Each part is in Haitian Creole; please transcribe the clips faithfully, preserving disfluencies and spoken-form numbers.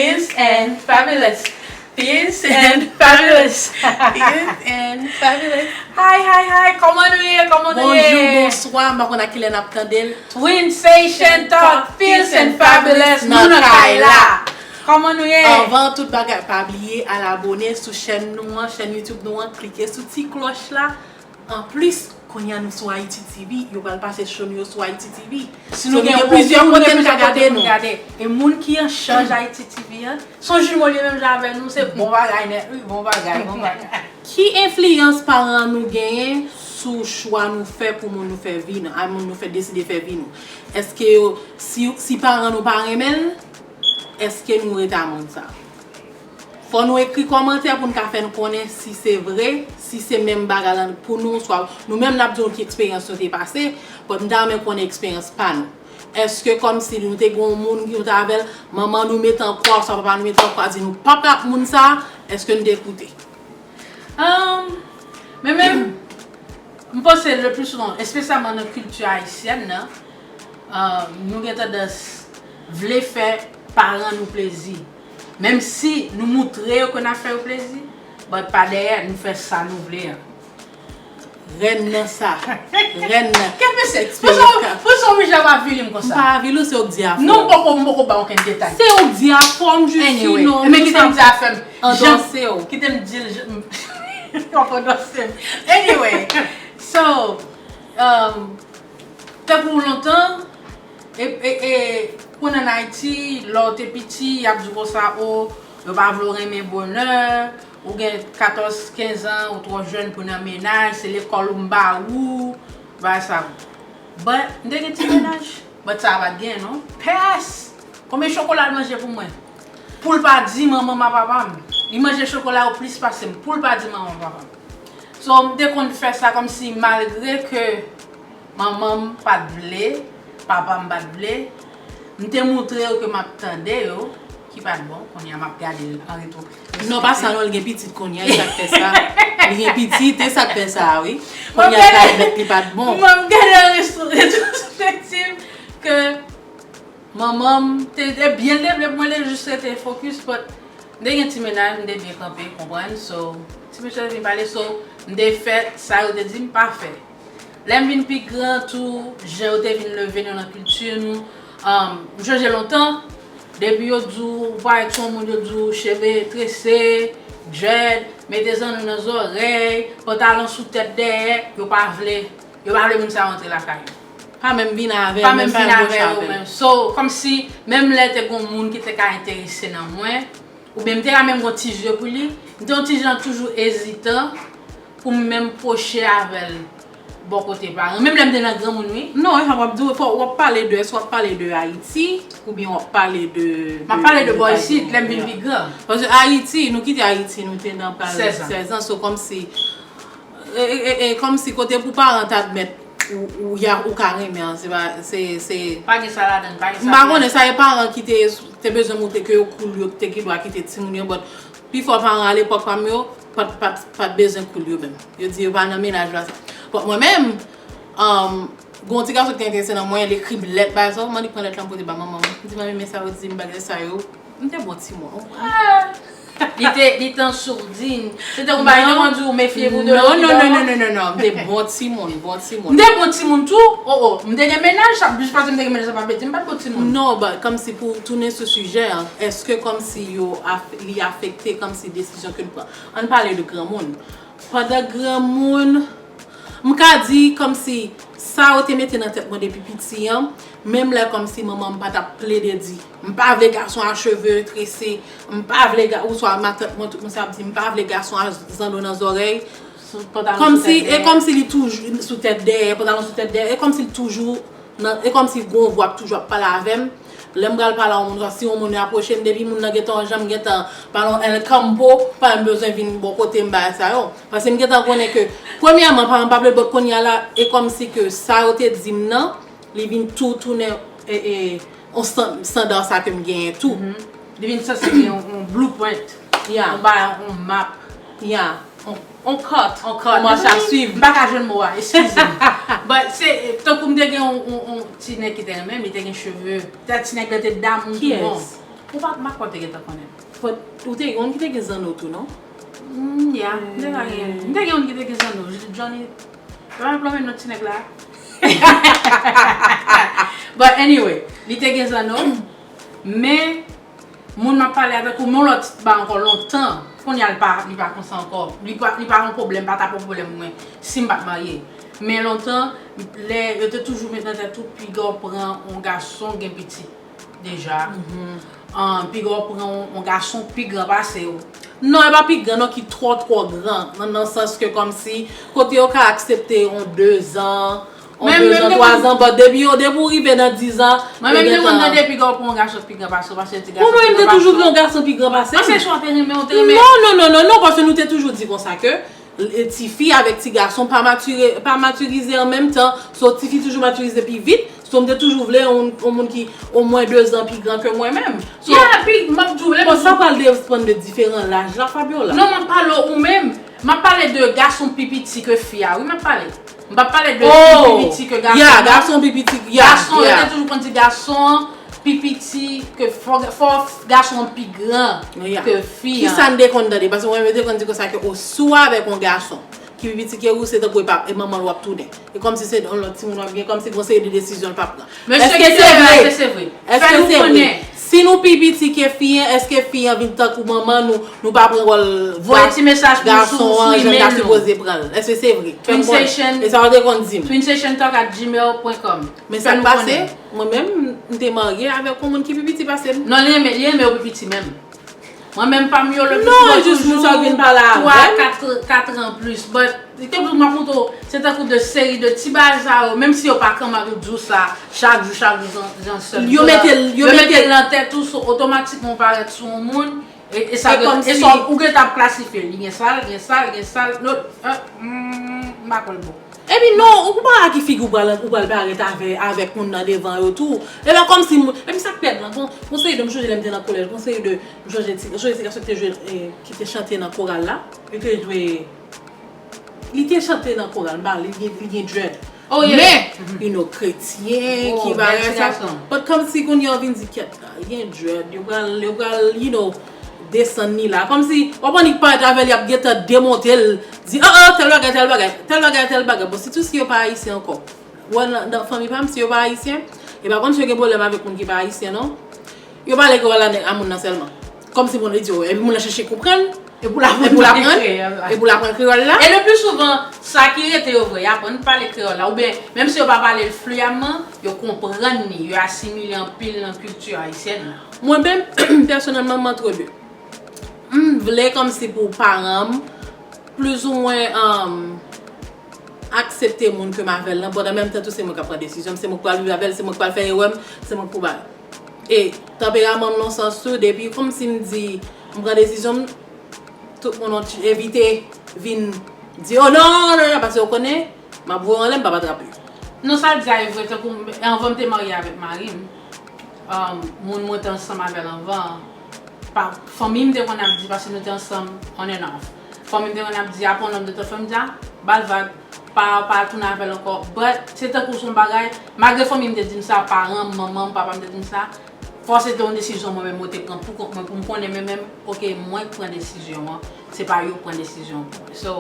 Fierce and fabulous. Fierce and fabulous. Fierce and fabulous. Hi, hi, hi. Kòman nou ye? Kòman nou ye? Bonjou, bonswa. M pa konn a kilè n ap tande l. Twin Station Talk, Fierce and Fabulous, nou nan kay la. Kòman nou ye? Anvan tout bagay, pa bliye al abone sou chèn nou an, chèn YouTube nou an, klike sou ti klòch la. Anplis, kounye a nou sou Haiti T V, yo pral pase show nou yo sou Haiti T V. Si nou gen plizyè kote, plizyè kote pou nou gade. E moun ki an chaj Haiti T V an, se yon jimo li menm jan avè nou, se bon bagay nèt, wi, bon bagay, bon bagay. Ki enfliyans paran nou genyen sou chwa nou fè pou moun nou fè vi nan, a moun nou fè deside fè vi nou? Èske yo, si, si paran nou pa renmen l, èske nou rete a moun sa? Fò nou ekri kòmantè pou n ka fè n konnen si se vre, si se menm bagay la pou nou, swa nou menm n ap di nou ki eksperyans nou te pase, but m ta renmen konnen eksperyans pa nou. Èske kòmsi nou te gen yon moun ki nou te avè l, manman nou mete an kwa, swa papa nou mete an kwa, di nou p ap ak moun sa, èske nou te koute? Um, men menm, m panse le plus souvent, espesyalman nan kilti ayisyèn nan, uh, nou gen tandans vle fè paran nou plezi. Menm si nou moutre yo ke n ap fè yo plezi, but pa dèyè, nou fè sa nou vle an. Rèn nan sa. Rèn nan. Kèt mesye, pou sa, pou sa w oblije ap avili m konsa. M pa avili w, se ou k di afè w. Non, m poko, m poko ba w okenn detay. Se ou k di afè w, m jis di non. Anyway, men kite m di afè m. Andòse w. Kite m di l, m p ap andòse m. Anyway, so, um, tankou lontan, e, e, e, pou n ann Ayiti, lè w te piti, y ap di w konsa, o, yo pa vle w renmen bonè, ou gen katòz, kenz an, ou twò jèn pou nan mennaj, se lekòl ou m ba ou, bagay sa. But, m te gen ti mennaj, but sa pa t gen, non. Pès! Konbyen chokola l manje pou mwen? Pou l pa di manman m a papa m. Li manje chokola yo plis pase m, pou l pa di manman m a papa m. So, m te konn fè sa kòmsi malgre ke manman m pa t vle, papa m pa t vle, m te moutre yo ke m ap tande yo, ki pa t bon. Kounye a m ap gade l an retwospektif. Non, pa sa non, li gen pitit kounye a, e sa k fè sa. Li gen pitit, e sa k fè sa, wi. Kounye a, kay mèt li pa t bon. M ap gade an retwospektif ke manman m te, te byen leve pou mwen, li jis rete fokis, but m te gen ti mennaj, m te byen kanpe, konprann, so, ti mesye te vin pale, so, m te fè sa yo te di m pa fè. Lè m vin pi gran tou, jan yo te vin leve nou nan kilti nou, um, m chonje lontan, depi yo di w, ou parèt se yon moun, yo di w cheve trese, dread, mete zanno nan zòrèy, pantalon sou tèt dèyè, yo pa vle, yo pa vle moun sa yo antre lakay yo. Pa menm vin avè yo, pa menm vin avè yo menm. So, kòmsi, menm lè te gen yon moun ki te ka enterese nan mwen, oubyen m te ka menm gen yon ti je pou li, m te yon ti jan toujou ezitan pou m menm pwoche avè l bò kote paran. Menm lè m te nan granmoun, wi. Non, e sa w ap di, fò w ap pale de, èske w ap pale de Ayiti, oubyen w ap pale de, m ap pale de bò isit, lè m vin pi gran. Paske Ayiti, nou kite Ayiti, nou te nan pral sèz an, so kòmsi E, e, e, e, kòmsi kote pou paran t admèt ou, ou, ya, ou ka renmen an, se pa, se, se. Pa gen sa ladan, pa gen sa. M pa konnen sa e paran ki te, te bezwen moutre ke yo cool, yo te gen dwa kite timoun yo, but pifò paran alepòk pa m yo, pa t, pa t, pa t bezwen cool yo menm. Yo di yo pa nan mennaj la sa. But mwen menm, um, gen yon ti gason ki te enterese nan mwen, li ekri m lèt, bagay sa, m annik pran lèt la, m pote ba manman m. M di, "Manmi, men sa yo di m, bagay sa yo." M te bon timoun, ou konprann? Li te, li te an sourdin. Se te yon bagay, li te konn di w mefye pou de. Non, non, non, non, non, non, non. M te bon timoun, bon timoun. M te bon timoun tou. Oh, oh. M te gen mennaj, sa, jis paske m te gen mennaj, sa pa vle di m pa t bon timoun. Non, but kòmsi pou tounen sou sijè an, èske kòmsi yo af-, li afekte kòmsi desizyon ke n pran? Ann pale de granmoun. Pandan granmoun, m ka di kòmsi sa yo te mete nan tèt mwen depi piti an, menm lè kòmsi manman m pa t ap plede di, "M pa vle gason a cheve trese, m pa vle ga-," oswa matant mwen, tout moun sa ap di, "M pa vle gason a zanno nan zòrèy." Kòmsi, e kòmsi li toujou sou tèt dèyè, pantalon sou tèt dèyè, e kòmsi li toujou nan, e kòmsi gon vwa ap toujou ap pale avè m. Lè m pral pale a yon moun, si yon moun apwoche m, depi moun nan gentan yon jan, m gentan pale yon El Campo, pa m bezwen vin bò kote m bagay sa yo. Paske m gentan konnen ke, premyèman, paran m pa vle, but kounye a la, e kòmsi ke sa yo te di m nan, li vin tou tounen, e, e, yon stan-, standard sa ke m genyen tou. Li vin sanse gen yon, yon blueprint, yon ba-, yon map. Ya. On, on cut. On cut. On mach a swiv. M pa ka jwenn mo a, eskize m. But se, tankou m te gen on, on, on ti nèg ki te renmen m, li te gen cheve. Ti nèg la te damou tou bon. Kiyès? Ou pa, m pa kwè w te gentan konnen. But ou te gen youn ki te gen zanno tou, non? Mm, yeah, m te ka gen. M te gen youn ki te gen zanno. Johnny, pa mal plonmen non ti nèg la. But anyway, li te gen zanno. Men, moun m ap pale avèk ou, men yon lòt ba ankò lontan. Kounye a, li pa, li pa konsa ankò. Li pa, li pa yon pwoblèm, pa t ap yon pwoblèm pou mwen si m pa t marye. Men lontan, lè yo te toujou met nan tèt ou, piga w pran yon gason gen pitit deja. Ahn, piga w pran yon, yon gason pi gran pase w. Non, e pa pi gran non ki twò, twò gran. Nan, nan sans ke kòmsi, kote yo ka aksepte yon dezan, yon Mwen menm dezan, te twazan, but depi yo, depi w rive nan dizan, Mwen yo menm te konn gentan tande piga w pran yon gason pi gran pase w, paske ti gason Bon, mwen menm pi te gran toujou pase vle w. yon gason pi gran pase m. Paske swa w te renmen, w te renmen. Non, non, non, non, non, paske nou te toujou di konsa ke e, tifi avèk ti gason pa matire, pa matirize an menm tan. So, tifi toujou matirize pi vit. So, m te toujou vle yon, yon moun ki omwen dezan pi gran ke mwen menm. So, Yeah, pi, m ap di w, lè bon, sa pral depann de diferan laj la, Fabiola. Non, m ap pale w ou menm. M ap pale de gason pi piti ke fi a, wi, m ap pale. M p ap pale de Oh, fi pi piti ke gason. Ya, Non. Gason pi piti, ya, Gason, yo ya. te toujou konn di gason an pi piti ke fò, fò gason an pi gran Ya. ke fi Ki an. Sa n te konn tande? Paske mwen, mwen te konn di konsa ke o, si w avèk yon gason ki pi piti ke ou, se tankou e pap, e manman l w ap tounen. E kòmsi se yon lòt timoun w ap gen, kòmsi gon seri de desizyon l p ap pran. Mesye Èske ki se te la, vre? se, se vre. Èske Fè nou se vre? Konnen. Si nou pi piti ke fi an, èske fi an vin tankou manman nou, nou pa pran wòl Voye ti mesaj pou nou sou, gason sou an, jan l ta email nou. Sipoze pran l? Èske se vre? Fè m Twin konnen. Station, E sa w te konn di m. Twin Station Talk at gmail dot com. Men sa k pase, mwen menm, m te marye avèk yon moun ki pi piti pase m. Non, li renmen, li renmen yo pi piti menm. Mwen menm pa m yo le Non, jis moun sa vin pale avè m. Twa, kat, kat an plis. But, se tankou m ap montre w, se tankou de seri de ti bagay sa yo, menm si yo pa kanmad ou di w sa, chak jou, chak jou, jan, jan sèl. Yo mete l, yo Yo mete mete l nan tèt ou, so, otomatikman ou parèt sou yon moun, e, e sa, E kòm e si sa, ou gentan ap klasifye l, li gen sa l, gen sa l, gen sa l, lòt, eh, mm, m pa kwè l bon. Epi non, ou pa wè ki figi ou pral, ou pral parèt avè, avèk moun nan devan yo tou. E pa kòmsi, epi sa k pèd lan, bon, bon seri de, m sonje lè m te nan kolèj, bon seri de, m sonje ti, sonje ti gason ki te jwe, eh, ki te chante nan koral la, li te jwe, li te chante nan koral, m pa, li gen, li gen dread. Oh, yeah. Men, you know, kretyen, Oh, ki bèl bagay ti sa. Gason. But kòmsi kounye a w vin di, kèt la, li gen dread, yo pral, yo pral, you know, desann li la. Kòmsi, w ap annik parèt avè l, y ap gentan demonte l, di, oh, oh, tèl bagay, tèl bagay, tèl bagay, tèl bagay. Bon, sitou si yo pa ayisyen ankò. Wè, nan, nan fanmi pa m, si yo pa ayisyen, e pa kòmsi yo gen pwoblèm avèk moun ki pa ayisyen, non. Yo pale kreyòl la nèg a moun nan sèlman. Kòmsi moun nan di yo, epi moun nan chèche konprann, E pou l aprann epi pou l aprann, kreyòl la. Epi pou l aprann kreyòl la. E le pli souvan, sa ki rete yo vre, y aprann pale kreyòl la. Oubyen, menm si yo pa pale l fliyaman, yo konprann li, yo asimile anpil nan kilti ayisyèn nan. Mwen menm, pèsonèlman, m antre de. M vle kòmsi pou paran m, plizoumwen, um, aksepte moun ke m avè l lan, but an menm tan tou se mwen k ap pran desizyon m, se mwen k pral viv avè l, se mwen k pral fè erè m, se mwen k pou bay. E tanperaman m nan sans tou, depi kòmsi m di m pran desizyon m, tout moun evite vin di, oh non, non, non, paske yo konnen, m ap voye anlè, m p ap atrape. Non, sa l di a e vre, tankou m, anvan m te marye avèk mari m, um, moun mwen te ansanm avè l anvan, pa, fanmi m te konn ap di, paske nou te ansanm on and off. Fanmi m te konn ap di, apre yon nonm de tan, fanmi m di, ah, ba l vag, pa, pa tounen avè l ankò. But, se tankou se yon bagay, malgre fanmi m te di m sa, paran m, manman m, papa m te di m sa, fò se te yon desizyon mwen menm mwen te pran pou kont mwen, pou m konnen mwen menm, ok, mwen k pran desizyon an, se pa yo k pran desizyon an pou mwen. So,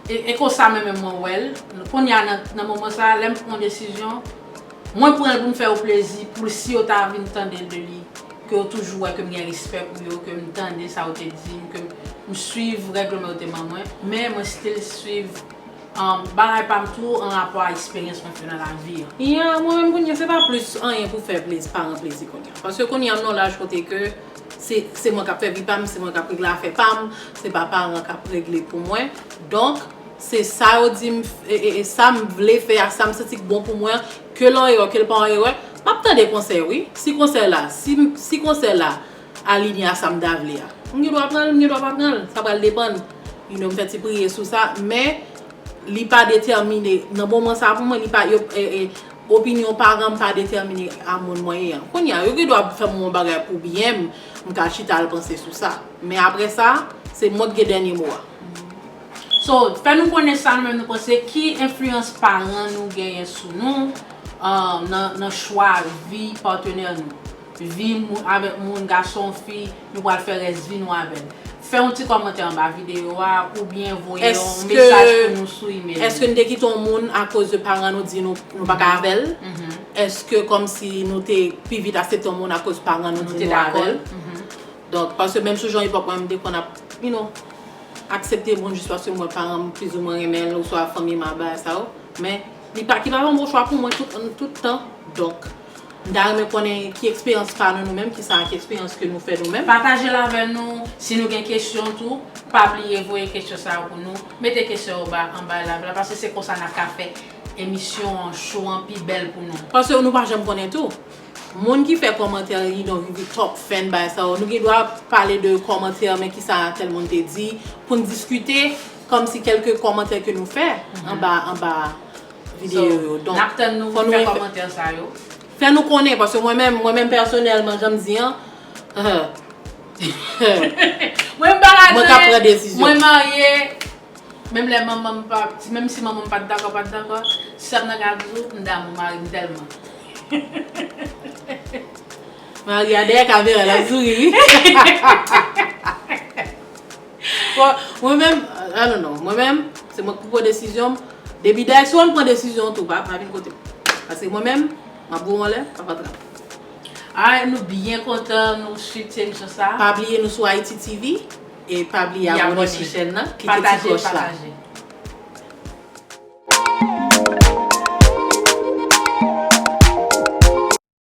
e, e konsa mwen menm mwen wè l. Kounye a nan, nan moman sa a, lè m pran yon desizyon, mwen pran l pou m fè yo plezi, pou si yo ta vin tande de li, ke yo toujou wè ke m gen respè pou yo, ke m tande sa yo te di m, ke m swiv règleman yo te ban mwen, men mwen still swiv, um, bagay pa m tou an rapò a eksperyans mwen fè nan lavi an. Ya, mwen menm kounye a, se pa plis anyen pou fè plezi, paran plezi kounye a. Paske kounye a m nan laj kote ke se, se mwen k ap fè vi pa m, se mwen k ap regle afè pa m, se pa paran k ap regle pou mwen. Donk, se sa yo di m, e, e, e sa m vle fè a, sa m santi k bon pou mwen, ke l an erè, ke l pa an erè, m ap tande konsèy wi. Si konsèy la, si, si konsèy la alinye a sa m ta vle a, m gen dwa pran l, m gen dwa pa pran l, sa pral depann. You know, m fè ti priye sou sa, men li pa detèmine, nan moman sa pou mwen, li pa, yo, e, e, opinyon paran m pa detèmine a moun mwen ye an. Kounye a, yo gen dwa fè m yon bagay pou byen m, m ka chita al panse sou sa. Men apre sa, se mwen k gen dènye mo a. So, fè nou konnen sa nou menm nou panse, ki enfliyans paran nou genyen sou nou, um, nan, nan chwa vi patnè nou. vi moun, avèk moun, gason, fi, nou pral fè rès vi nou avè l. Fè yon ti kòmantè anba videyo a oubyen voye yon mesaj pou nou sou email. Èske n te kite yon moun akoz de paran nou di nou, nou pa ka avè l? Èske kòmsi nou te pi vit aksepte yon moun akoz paran nou di nou avè l? Donk, paske menm sou jan epòk mwen, m te konn ap, you know, aksepte moun jis paske mwen paran m plizoumwen renmen l, oswa fanmi m a bagay sa yo. Men, li pa, ki pa yon bon chwa pou mwen tout, tout tan. Donk, m ta renmen konnen ki eksperyans pa nou, nou menm, ki sa ki eksperyans ke nou fè nou menm. Pataje l avè nou, si nou gen kesyon tou, pa bliye voye kesyon sa yo pou nou. Mete kesyon yo ba, anba live la, paske se konsa n ap ka fè emisyon an, show an pi bèl pou nou. Paske nou pa janm konnen tou. Moun ki fè kòmantè, you know, ki top fan bay sa yo, nou gen dwa pale de kòmantè, men ki sa tèl moun te di, pou n diskite, kòmsi kèlke kòmantè ke nou fè anba, anba videyo yo. Donk, n ap tann nou fè kòmantè sa yo. Fè nou konnen, paske mwen menm, mwen menm pèsonèlman, jan m di an, mwen m pa ka pran desizyon. Mwen marye, menm lè manman m pa, menm si manman m pa t dakò, pa t dakò, si sa m nan ka di w, m damou mari m tèlman. Mari a dèyè kamera l ap souri, wi. Bon, mwen menm, I don't know. Mwen menm, se mwen ki pran desizyon m. Depi dèyè, si w pran desizyon tou, pa, pa vin kote m. Paske mwen menm, m ap voye w anlè, pa fatra. Alright, nou byen kontan nou swiv ti emisyon sa. Pa bliye nou sou Haiti T V e pa bliye abòne sou chèn nan, klike ti klòch la. Pataje, pataje.